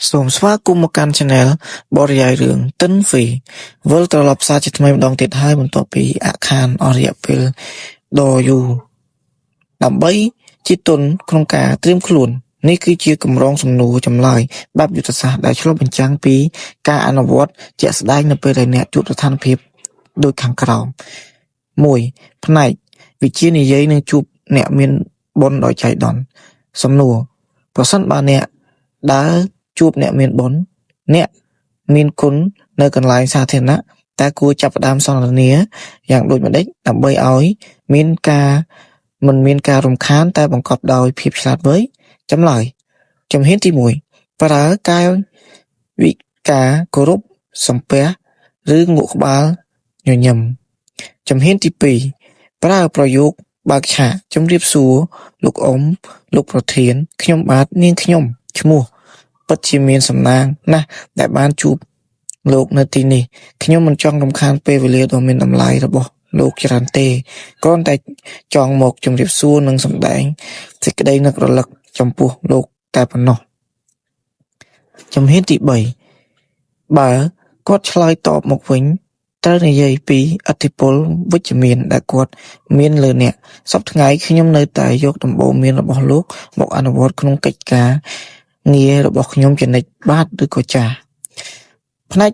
សូមស្វាគមន៍មកកាន់ Channel បរិយាយរឿងទិនហ្វីវិលត្រឡប់សារជាថ្មីម្ដងទៀតហើយបន្ទាប់ពីអាក់ខានអស់រយៈពេលដ៏យូរដើម្បីជាទុនក្នុងការត្រៀមខ្លួននេះគឺជាកម្រងសំណួរចម្លើយបែបយុទ្ធសាស្ត្រដែលឆ្លុះបញ្ចាំងពីការអនុវត្តជាក់ស្ដែងនៅពេលដែលអ្នកជួបស្ថានភាពដូចខាងក្រោម1ផ្នែកវិជានិយាយនឹងជួបអ្នកមានបុណ្យដោយចៃដន្យសំណួរប្រសិនបើអ្នកដើរជួបអ្នកមានបុណ្យអ្នកមានគុណនៅកន្លែងសាធារណៈតើគួរចាប់ផ្ដើមសន្ទនាយ៉ាងដូចម្តេចដើម្បីឲ្យមានការមិនមានការរំខានតែបង្កប់ដោយភាពឆ្លាតវៃចម្លើយជំហានទី1ប្រើកាយវិការគោរពសំពះឬងក់ក្បាលញញឹមជំហានទី2ប្រើប្រយោគបើកឆាកជំរាបសួរលោកអ៊ំលោកប្រធានខ្ញុំបាទនាងខ្ញុំឈ្មោះពិតជាមានសំណាងណាស់ដែលបានជួបលោកនៅទីនេះខ្ញុំមិនចង់រំខានពេលវេលាដ៏មានតម្លៃរបស់លោកច្រើនទេគ្រាន់តែចង់មកជម្រាបសួរនិងសម្ដែងសេចក្តីនឹករលឹកចំពោះលោកតែប៉ុណ្ណោះជំហានទី3បើគាត់ឆ្លើយតបមកវិញត្រូវនិយាយពីឥទ្ធិពលវិជ្ជមានដែលគាត់មានលើអ្នកសព្វថ្ងៃខ្ញុំនៅតែយកដំបូន្មានរបស់លោកមកអនុវត្តក្នុងកិច្ចការងាររបស់ខ្ញុំជានិច្ចបាទឬក៏ចាសផ្នែក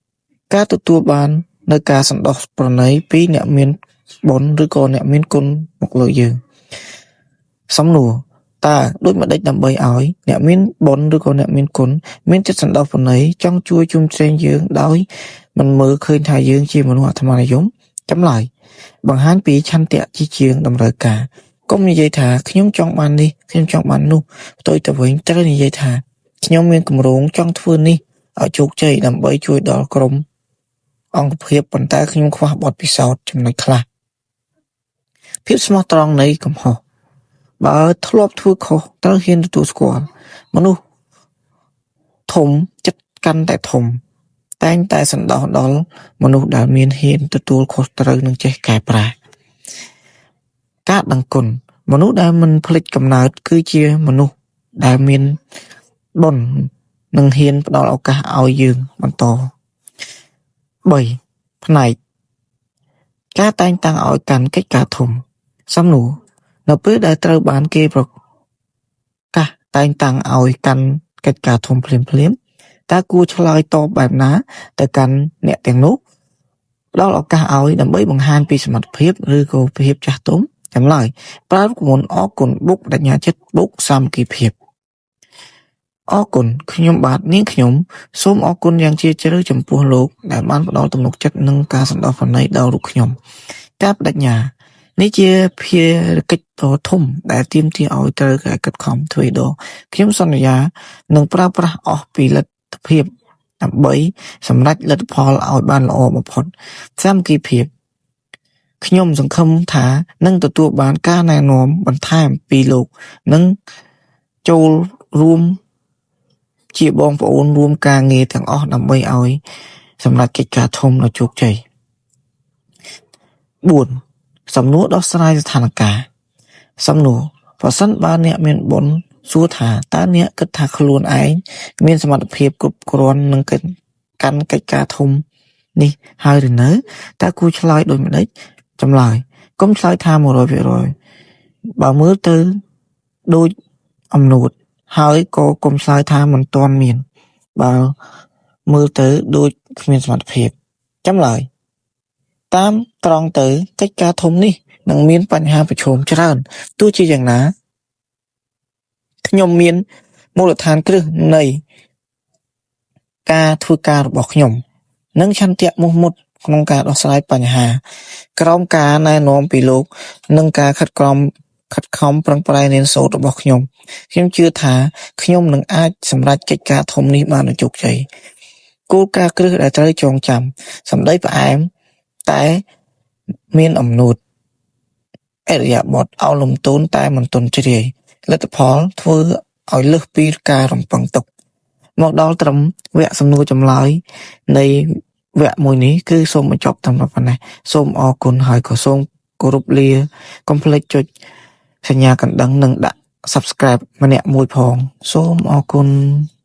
2ការទទួលបាននៅការសន្តោសប្រណីពីអ្នកមានបុណ្យឬក៏អ្នកមានគុណមកលើយើងសំណួរតើដូចម្តេចដើម្បីឲ្យអ្នកមានបុណ្យឬក៏អ្នកមានគុណមានចិត្តសន្តោសប្រណីចង់ជួយជុំជ្រែងយើងដោយមិនមើលឃើញថាយើងជាមនុស្សអាត្មានិយមចម្លើយបង្ហាញពីឆន្ទៈជាជាងតម្រូវការកុំនិយាយថាខ្ញុំចង់បាននេះខ្ញុំចង់បាននោះផ្ទុយទៅវិញត្រូវនិយាយថាខ្ញុំមានគម្រោងចង់ធ្វើនេះឲ្យជោគជ័យដើម្បីជួយដល់ក្រុមអង្គភាពប៉ុន្តែខ្ញុំខ្វះបទពិសោធន៍ចំណុចខ្លះភាពស្មោះត្រង់នៃកំហុសបើធ្លាប់ធ្វើខុសត្រូវហ៊ានទទួលស្គាល់មនុស្សធំចិត្តកាន់តែធំតែងតែសន្តោសដល់មនុស្សដែលមានហ៊ានទទួលខុសត្រូវនិងចេះកែប្រែការដឹងគុណមនុស្សដែលមិនភ្លេចកំណើតគឺជាមនុស្សដែលមានបុណ្យនិងហ៊ានផ្ដល់ឱកាសឲ្យយើងបន្ត3ផ្នែកការតែងតាំងឲ្យកាន់កិច្ចការធំសំណួរនៅពេលដែលត្រូវបានគេប្រកាសតែងតាំងឲ្យកាន់កិច្ចការធំភ្លាមភ្លាមតើគួរឆ្លើយតបបែបណាទៅកាន់អ្នកទាំងនោះផ្ដល់ឱកាសឲ្យដើម្បីបង្ហាញពីសមត្ថភាពឬក៏ភាពចាស់ទុំចម្លើយប្រើរូបមន្តអរគុណបុកបដិញ្ញាចិត្តបុកសាមគ្គីភាពអរគុណខ្ញុំបាទនាងខ្ញុំសូមអរគុណយ៉ាងជ្រាលជ្រៅចំពោះលោកដែលបានផ្ដល់ទំនុកចិត្តនិងការសន្តោសប្រណីដល់រូបខ្ញុំការបដិញ្ញានេះជាភារកិច្ចដ៏ធំដែលទាមទារឲ្យត្រូវតែខិតខំធ្វើដខ្ញុំសន្យានឹងប្រើប្រាស់អស់ពីលទ្ធភាពដើម្បីសម្រេចលទ្ធផលឲ្យបានល្អបំផុតសាមគ្គីភាពខ្ញុំសង្ឃឹមថានឹងទទួលបានការណែនាំបន្ថែមពីលោកនិងចូលរួមជាបងប្អូនរួមការងារទាំងអស់ដើម្បីឲ្យសម្រេចកិច្ចការធំដ៏ជោគជ័យ4សំណួរដោះស្រាយស្ថានភាពសំណួរប្រសិនបើអ្នកមានបុណ្យសួរថាតើអ្នកគិតថាខ្លួនឯងមានសមត្ថភាពគ្រប់គ្រាន់នឹងកាន់កិច្ចការធំនេះហើយឬនៅតើគួរឆ្លើយដូចម្តេចចម្លើយកុំឆ្លើយថា100%បើមើលទៅដូចអំនួតហើយក៏កុំឆ្លើយថាមិនទាន់មានបើមើលទៅដូចគ្មានសមត្ថភាពចម្លើយតាមត្រង់ទៅកិច្ចការធំនេះនឹងមានបញ្ហាប្រឈមច្រើនទោះជាយ៉ាងណាខ្ញុំមានមូលដ្ឋានគ្រឹះនៃការធ្វើការរបស់ខ្ញុំនិងឆន្ទៈមោះមុតក្នុងការដោះស្រាយបញ្ហាក្រោមការណែនាំពីលោកនិងការខិតខំខិតខំប្រឹងប្រែងរៀនសូត្ររបស់ខ្ញុំខ្ញុំជឿថាខ្ញុំនឹងអាចសម្រេចកិច្ចការធំនេះបានដោយជោគជ័យគោលការណ៍គ្រឹះដែលត្រូវចងចាំសម្ដីផ្អែមតែមានអំនួតឥរិយាបថឱលំទោនតែមិនទន់ជ្រាយលទ្ធផលធ្វើឲ្យលើសពីការរំពឹងទុកមកដល់ត្រឹមវគ្គសំណួរចម្លើយនៃវគ្គមួយនេះគឺសូមបញ្ចប់ត្រឹមប៉ុណ្ណេះសូមអរគុណហើយក៏សូមគោរពលាកុំភ្លេចចុចសញ្ញាកណ្ដឹងនិងដាក់ Subscribe ម្នាក់មួយផងសូមអរគុណ។